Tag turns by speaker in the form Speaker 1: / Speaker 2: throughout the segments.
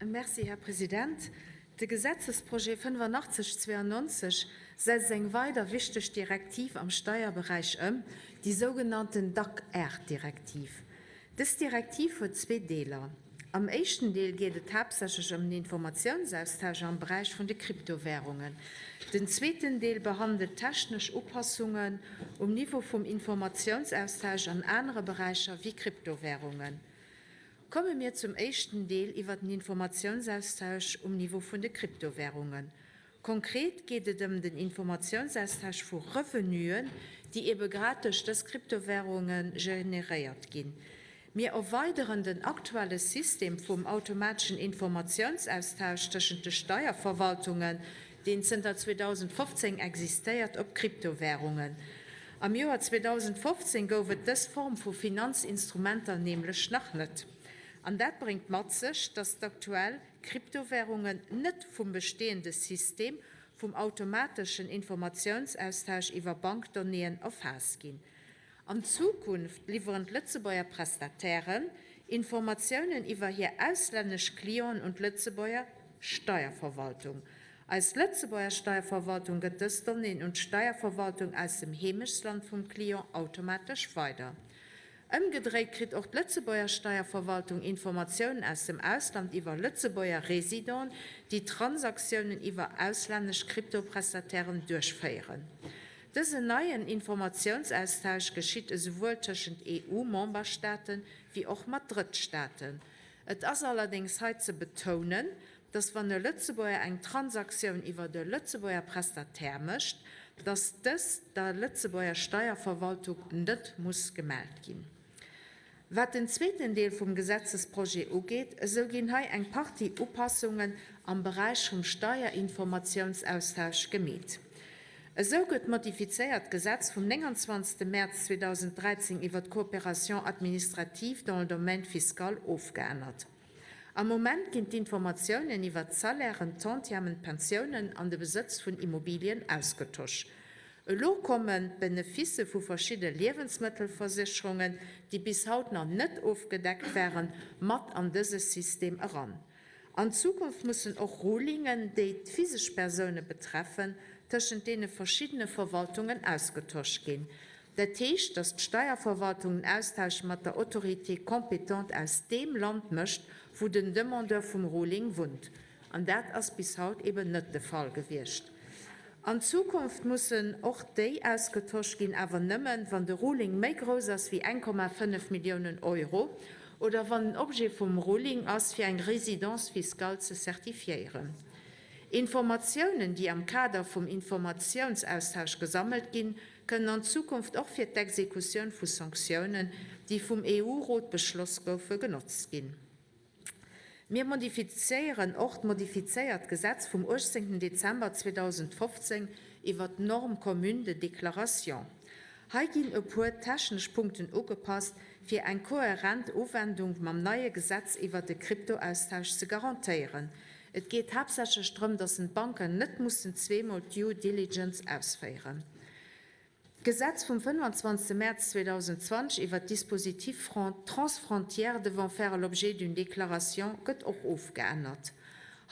Speaker 1: Merci, Här President. De Gesetzesprojet 8592 setzt eng weider wichteg Direktiv am Steierberäich ëm, déi sougenannten DAC-R-Direktiv. Dës Direktiv huet zwee Deeler. Am éischten Deel geet et haaptsächlech ëm den Informatiounsaustausch am Beräich vun de Kryptowärungen. Den zweeten Deel behandelt technesch Upassungen um Niveau vum Informatiounsaustausch an anere Beräicher wéi Kryptowärungen. Komme mir zum éischten Deel iwwer den Informatiounsaustausch um Niveau vun de Kryptowärungen. Konkret geet et ëm den Informatiounsaustausch vu Revenuen, déi ebe grad duerch dës Kryptowärunge generéiert ginn. Mir erweideren den aktuelle System vum automateschen Informatiounsaustausch tëschent de Steierverwaltungen, deen zënter 2015 existéiert, op Kryptowärungen. Am Joer 2015 gouf et dës Form vu Finanzinstrumenter nämlech nach net. An dat bréngt mat sech, dass d'aktuell Kryptowärungen net vum besteeënde System vum automateschen Informatiounsaustausch iwwer Bankdonnéeën erfaasst ginn. An Zukunft liwweren d'Lëtzebuerger Prestatairen Informatiounen iwwer hir auslännesch Clienten un d'Lëtzebuerger Steierverwaltung. Eis Lëtzebuerger Steierverwaltung gëtt dës Donnéeën un d'Steierverwaltung aus dem Heemechtsland vum Client automatesch weider. Ëmgedréit kritt och d'Lëtzebuerger Steierverwaltung Informatiounen aus dem Ausland iwwer Lëtzebuerger Residenten, déi Transaktiounen iwwer auslännesch Kryptoprestatairen duerchféieren. Dësen neien Informatiounsaustausch geschitt esouwuel tëschent EU-Memberstaaten wéi och mat Drëttstaaten. Et ass allerdéngs hei ze betounen, dass wann e Lëtzebuerger eng Transaktioun iwwert e Lëtzebuerger Prestataire mécht, dass dës der Lëtzebuerger Steierverwaltung net muss gemellt ginn. Wat den zweeten Deel vum Gesetzesprojet ugeet, esou ginn hei eng Partie Upassungen am Beräich vum Steierinformatiounsaustausch gemeet. Esou gëtt d'modifizéiert Gesetz vum 29. Mäerz 2013 iwwert d'Coopération administrative dans le domaine fiscal ofgeännert. Am Moment ginn d'Informatiounen iwwert d'Salairen, d'Tantièmen, d'Pensiounen an de Besëtz vun Immobilien ausgetosch. Elo kommen d'Beneficë vu verschidde Liewensmëttelversécherungen, déi bis haut nach net ofgedeckt waren, mat an dëse System eran. An Zukunft mussen och Rulingen, déi d'physesch Persoune betreffen, tëschent deene verschiddene Verwaltungen ausgetosch ginn. Dat heescht, datt d'Steierverwaltung den Austausch mat der Autorité compétente aus deem Land mécht, wou den Demandeur vum Ruling wunnt. An dat ass bis haut eben net de Fall gewiescht. An Zukunft mussen och déi ausgetosch ginn, awer nëmmen, wann de Ruling méi grouss ass wéi 1,5 Milliounen Euro oder wann den Objet vum Ruling ass, fir eng Résidence fiscale ze certifiéieren. Informatiounen, déi am Kader vum Informatiounsaustausch gesammelt ginn, kënnen an Zukunft och fir d'Exekutioun vu Sanktiounen, déi vum EU-Rot beschloss goufen, genotzt ginn. Mir modifizéieren och d'modifizéiert Gesetz vum 18. Dezember 2015 iwwert d'Norme commune de déclaration. Hei ginn e puer technesch Punkten ugepasst, fir eng kohärent Uwendung mam neie Gesetz iwwert de Kryptoaustausch ze garantéieren. Et geet haaptsächlech drëm, dass en d'Banken net mussen zweemol d'Due Diligence ausféieren. D'Gesetz vum 25. Mäerz 2020 iwwert d'Dispositifs transfrontières devant faire l'objet d'une déclaration gëtt och ofgeännert.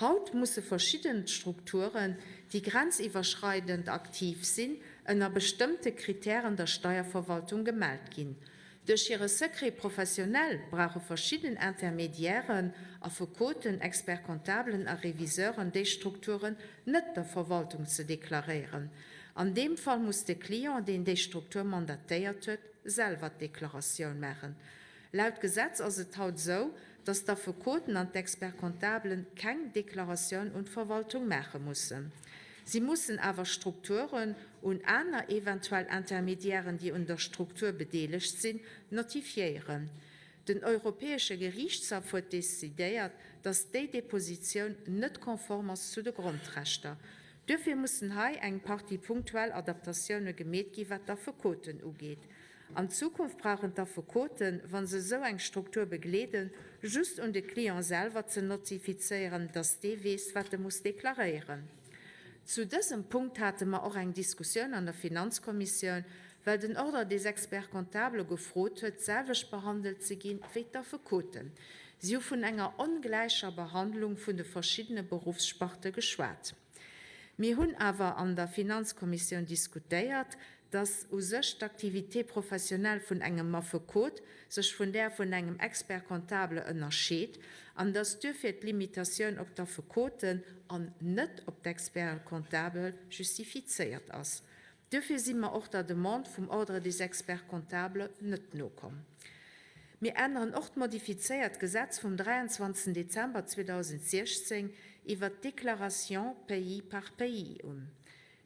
Speaker 1: Haut musse verschidden Strukturen, déi grenziwwerschreidend aktiv sinn, ënner bestëmmte Kritären der Steierverwaltung gemellt ginn. Duerch hire Secret professionnel brauche verschidden Intermédiairen, Affekoten, Expert-comptablen a Reviseuren déi Strukturen net der Verwaltung ze deklaréieren. An deem Fall muss de Client, deen déi Struktur mandatéiert huet, selwer d'Deklaratioun maachen. Laut Gesetz ass et haut esou, dass d'Affekoten an d'Expert-comptablen keng Deklaratioun un d'Verwaltung maache mussen. Si mussen awer Strukturen un aner eventuell Intermédiairen, déi un der Struktur bedeelegt sinn, notifiéieren. Den Europäesche Geriichtshaff huet decidéiert, dass déi Depositioun net konform ass zu de Grondrechter. Duerfir mussen hei eng Partie punktuell Adaptatioune gemeet gi wat d'Affekoten ugeet. An Zukunft brauchen d'Affekoten, wa se esou eng Struktur begleeden, just un de Client selwer ze notifizéieren, dass dee weess, wat e muss deklaréieren. Zu dësem Punkt hate mer och eng Diskussioun an der Finanzkommissioun, Well den Ordre des Experts-comptables gefrot huet, d'selwecht behandelt ze gi wéi d'Affekoten. Si hu vun enger ongläicher Behandlung vun de verschiddene Beruffssparte geschwat. Mir hunn awer an der Finanzkommissioun diskutéiert, dass u sech d'Activité professionnelle vun engem Affekot sech vun där vun engem Expert-comptable ënnerscheet an dass duerfir d'Limitatioun op d'Affekoten an net op d'Experts-comptables justifizéiert ass. Duerfir si mer och der Demande vum Ordre des Experts-comptables net nokomm. Mir änneren och d'modifizéiert Gesetz vum 23 Dezember 2016 iwwert d'Déclaration pays par pays un.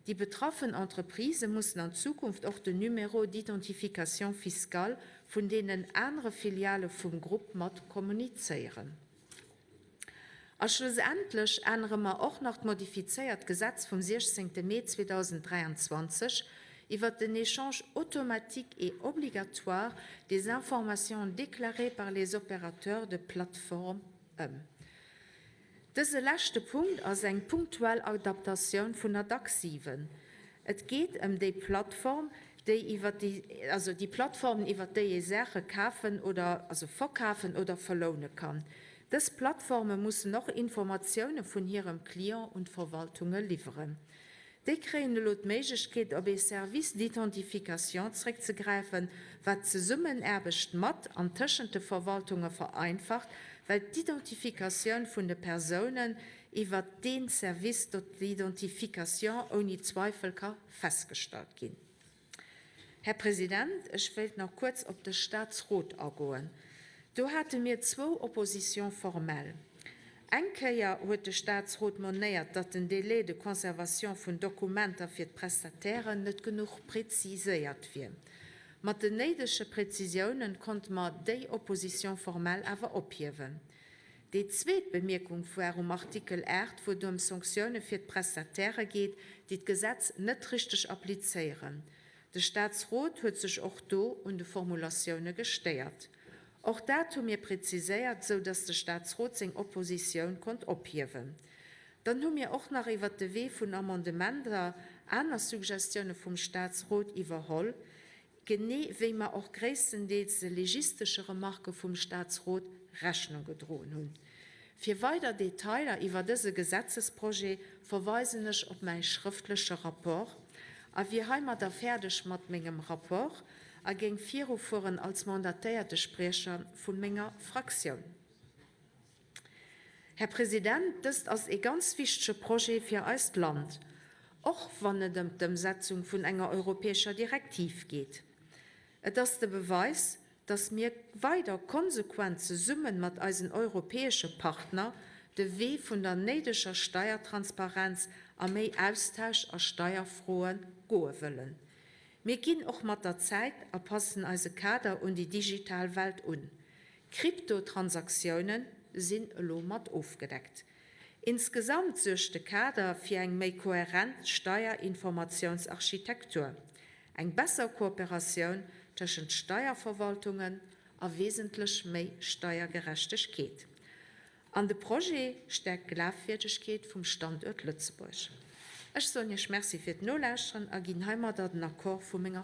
Speaker 1: Déi betraffen Entreprisë mussen an Zukunft och den Numéro d'identification fiscale vun deenen anere Filiale vum Grupp mat kommunizéieren. A schlussendlech ännere mer och nach d'modifizéiert Gesetz vum 16. Mee 2023 iwwert den Échange automatique et obligatoire des informations déclarées par les opérateurs de plateformes ëm. Dëse leschte Punkt ass eng punktuell Adaptatioun vun der DAC 7. Et geet ëm déi Plattform, déi iwwer déi, also déi Plattformen, iwwer déi ee Saache kafen oder, also verkafen oder verloune kann. Dës Plattforme mussen och Informatioune vun hirem Client un d'Verwaltunge liwweren. Déi kréien elo d'Méiglechkeet, op ee Service d'identification zréckzegräifen, wat d'Zesummenaarbecht mat an tëschent de Verwaltunge vereinfacht, well d'Identifikatioun vun de Persounen iwwert dee Service d'identification ouni Zweifel ka festgestallt ginn. Här President, ech wéilt nach kuerz op de Statsrot agoen. Do hate mir zwou Oppositions formelles. Eng Kéier huet de Statsrot monéiert, datt den Délai de conservation vun Dokumenter fir d'Prestatairen net genuch preziséiert wier. Mat den néidege Prezisiounen konnte mer déi Opposition formelle awer ophiewen. Déi zweet Bemierkung war um Artikel 8, wou et ëm Sanktioune fir d'Prestatairë geet, déi d'Gesetz net richteg applizéieren. De Statsrot huet sech och do un de Formulatioune gestéiert. Och dat hu mir preziséiert, sou datt de Statsrot seng Oppositioun konnt ophiewen. Dann hu mir och nach iwwert de Wee vun Amendementer aner Suggestioune vum Statsrot iwwerholl, Genee wéi mer och gréisstendeels de legistesche Remarke vum Statsrot Rechnung gedroen hunn. Fir weider Detailer iwwer dëse Gesetzesprojet verweisen ech op mäi schrëftleche Rapport a wier heimadder fäerdeg mat mengem Rapport a géing virufueren als mandatéierte Spriecher vu menger Fraktioun. Här President, dëst ass ee ganz wichtege Projet fir eist Land, och wann et ëm d'Ëmsetzung vun enger europäescher Direktiv geet. Et ass de Beweis, dass mir weider konsequent zesumme mat eisen europäesche Partner de Wee vun der néideger Steiertransparenz a méi Austausch a Steierfroe goe wëllen. Mir ginn och mat der Zäit a passen eise Kader un déi digital Welt un. Kryptotransaktiounen sinn elo mat ofgedeckt. Insgesamt suergt de Kader fir eng méi kohärent Steierinformatiounsarchitektur, eng besser Kooperatioun tëschent Steierverwaltungen a wesentlech méi Steiergerechtegkeet. An de Projet stäerkt d'Glafwierdegkeet vum Standuert Lëtzebuerg. Ech soen Iech Merci fir d'Nolauschteren a ginn heimadder den Accord vu menger.